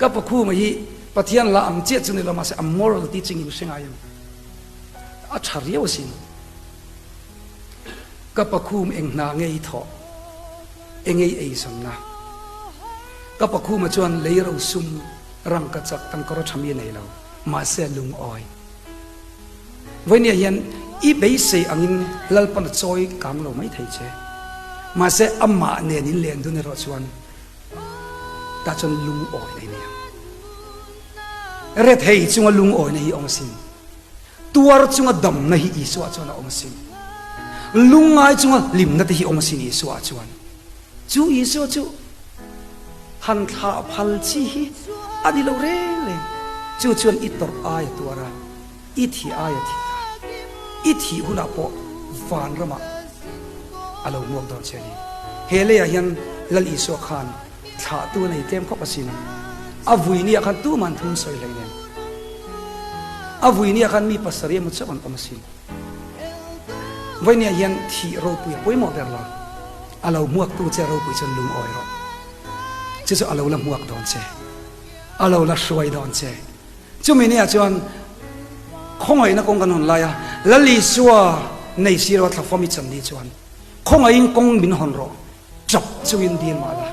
Ka pakhuma hi Pathian la ang chiah chu ni lo mahse a moral teaching in hre ngai em? A tha riau asin. Ka pakhum eng hna nge i thawh? Engei ei zawnna? Ka pakhuma chuan lei ro sum rangka chak tangkawr a tha mi a nei lo mahse a lungawi. Vawinia hian i beisei angin Lalpan a chawi kang lo mai thei che. Mahse amah nen in len dun erawh chuan tah chuan lungawi na i nei ang. Rethei chunga lungawina hi a awm asin. Tuar chunga damna hi Isua chuan a awm asin. Lungngai chunga hlimna te hi awm asin Isua chuan. Chu Isua chu han thlah phal chi hi a ni lo reng reng. Chu chuan i tawrh ai a tuar a, i thih ai a thih a, i thih hunah pawh vanramah a lo hmuak dawn che a ni. He leiah hian Lal Isua khan thlahtu a nei tlem khawp asin. A vui niah khan tuman thum sawi hlei nen. A vui niah khan mi pasarih emaw chauh an awm asin. Vawinia hian thih ropui a pawimawh ber lo. A lo hmuaktu che ropui chuan lungawi rawh. Chu chu a lo la hmuak dawn che. A lo la hruai dawn che. Chumi niah chuan khawngaihna kawng kan hawn lai a, Lal Isua nei siro thlafawm i chan ni chuan khawngaihin kawng min hawn rawh, chap chungin dil mah la,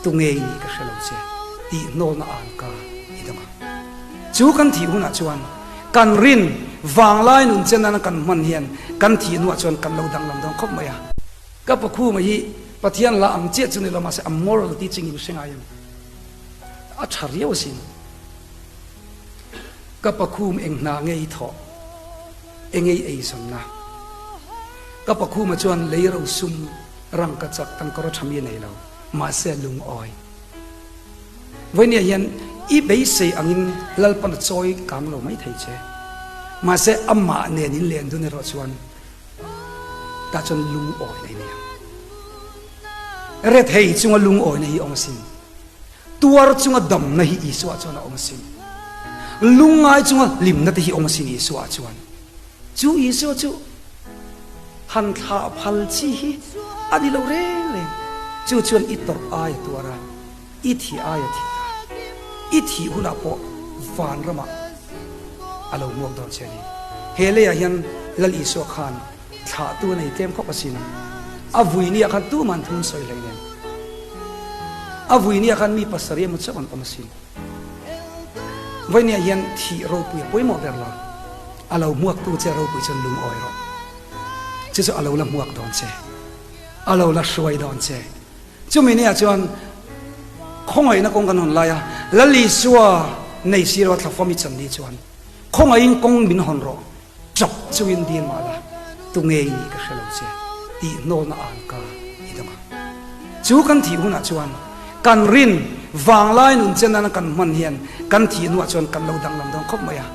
tu ngei ni ka hre lo che tih hnawlna an ka i dawng a. Chu kan thih hunah chuan kan rin vanglai nun chen nana kan hman hian kan thih hnuah chuan kan lo danglam dawn khawp mai a. Ka pakhuma hi Pathian la ang chiah chu ni lo mahse a moral teaching in hre ngai em? A tha riau asin. Ka pakhum eng hna nge i thawh? Engei ei zawnna? Ka pakhuma chuan lei ro sum rangka chak tangkawr a tha mi a nei lo mahse a lungawi. Vawinia hian i beisei angin Lalpan a chawi kang lo mai thei che. Mahse amah nen in len dun erawh chuan tah chuan lungawi na i nei ang. Rethei chunga lungawi na hi a awm asin. Tuar chunga damna hi Isua chuan a awm asin. Lungngai chunga hlimna te hi a awm asin Isua chuan. Chu Isua chu han thlah phal chi hi a ni lo reng reng. Chu chuan i tawrh ai a tuar a, i thih ai a thih a, i thih hunah pawh vanramah a lo hmuak dawn che a ni. He leiah hian Lal Isua khan thlahtu a nei tlem khawp asin. A vui niah khan tuman thum sawi hlei nen. A vui niah khan mi pasarih emaw chauh an awm asin. Vawinia hian thih ropui a pawimawh ber lo. A lo hmuaktu che ropui chuan lungawi rawh. Chu chu a lo la hmuak dawn che. A lo la hruai dawn che. Chumi niah chuan khawngaihna kawng kan hawn lai a, Lal Isua nei siro thlafawm i chan ni chuan khawngaihin kawng min hawn rawh. Chap chungin dil mah la, tu ngei ni ka hre lo che tih hnawlna an ka i dawng a. Chu kan thih hunah chuan kan rin vanglai nun chen nana kan hman hian kan thih hnuah chuan kan lo danglam dawn khawp mai a.